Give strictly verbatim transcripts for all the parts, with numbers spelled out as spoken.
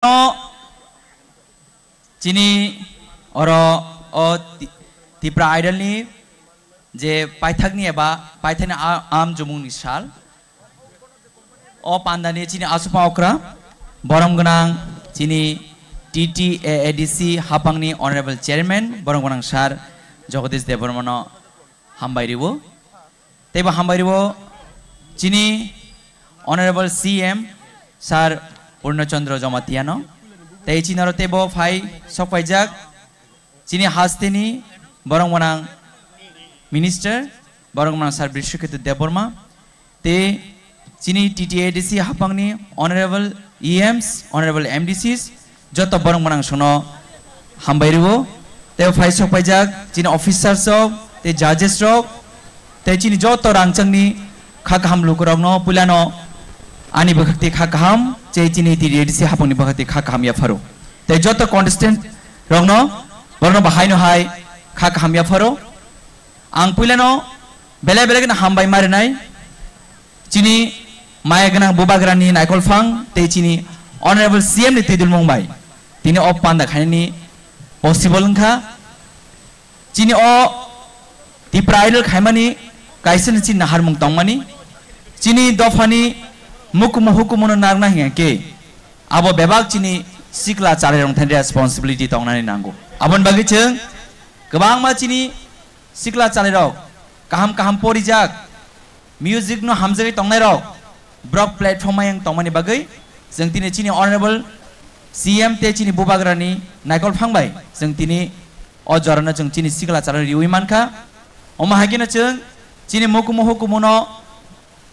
No, chini oro o Ti-, Tipra Idol ni je paithakni eba paithakni a-, am jumungni sal. O pandani chini asupha okra, borom gwnang chini T T A A D C hapangni Honorable Chairman, borom gwnang Sir Jagadish Debbarmano hambai riwo. Teibo hambai riwo chini Honorable C M Sir Purno Chandra Jamatia no. Tei chini oro teibo phai sokpaijak chini hasteni borom gwnang Minister, borom gwnang Sir Bishwaketu Debbarma. Tei chini T T A D C hapangni Honorable E Ms, Honorable M D Cs, joto borom gwnang sono hambai riwo. Tei phai sokpaijak chini officers rok, tei judges rok, tei chini joto rangchakni kha kaham lukurokno puilano ani bwkhakti kha kaham, tei chini T T A D C hapangni bwkhakti kha kaham yapharo. Tei joto contestant rokno borno bahaino hai kha kaham yapharo. Ang puilano belai belai kheno hambai marinai chini maya gwnang bubagrani naikolphang tei chini Honorable C M ni twidulmung bai tini o panda khainani possible wngkha. Chini o Tipra Idol khaimani kaisa ni chini naharmung tongmani, chini dophani mukumu hukumuno narwkna hinkhe abo bebak chini sikla chalairok thani responsibility tongnani nango. Aboni bagwi chwng kwbangma chini sikla chalairok kaham kaham porijak, music no hamjagwi tongnairok, borok platform ayang tongmani bagwi chwng tini chini Honorable C M tei chini bubagrani naikolphang bai chwng tini o jorano chwng chini sikla chalai riwi mankha. Omo hai kheno chwng chini mukumu hukumuno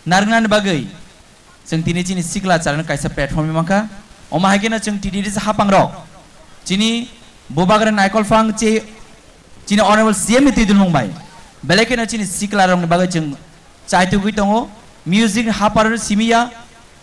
narwknani bagwi chwng tini chini sikla chalano kaisa platform mankha. Omo hai kheno chwng T T D C hapangrok chini bubagra naikolphang che chini Honorable C M ni twidulmung bai belai kheno chini siklarokni bagwi chwng chaitugwi tongo. Music ni haparo simiya,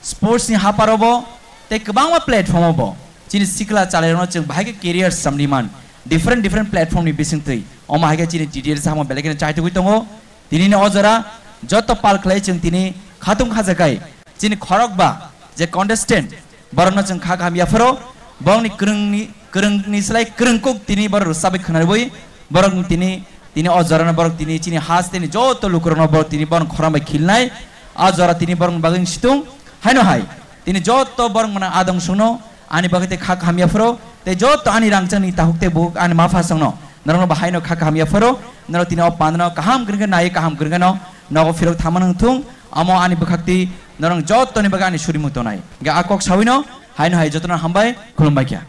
sports ni haparo bo, tei kwbangma platform o bo chini sikla chalairokno chwng bahai khe career samni man, different different platform ni bisingtwi. Omo hai khe chini T T L samo belai kheno chaitugwi tongo. Tini ni o jora joto pal khlai chwng tini khatung khajakai chini khorok ba je contestant, borokno chwng kha kaham yapharo, borokni kwrwngni, kwrwngni slai kwrwng kuk tini borok rwchabwi khwnarwi, borok tini, tini o jorano borok tini chini hasteni joto lukurokno borok tini borok khorang bai khilnai, a jora tini borokni bagwi situng. Haino hai tini joto borok mwnang adong songno ani bagwi tei kha kaham yapharo, tei joto ani rangchakni tahuk tei buhuk ani mapha songno norokno bahaino kha kaham yapharo, norok tini o pandano kaham kwrwngkhe nai kaham kwrwngkheno nogo phirok thangma nang thung, amo ani bwkhakti norok jotoni bagwi ani surimung tonai. Hingkhe a kok sawino haino hai jotono hambai khulumbai kha.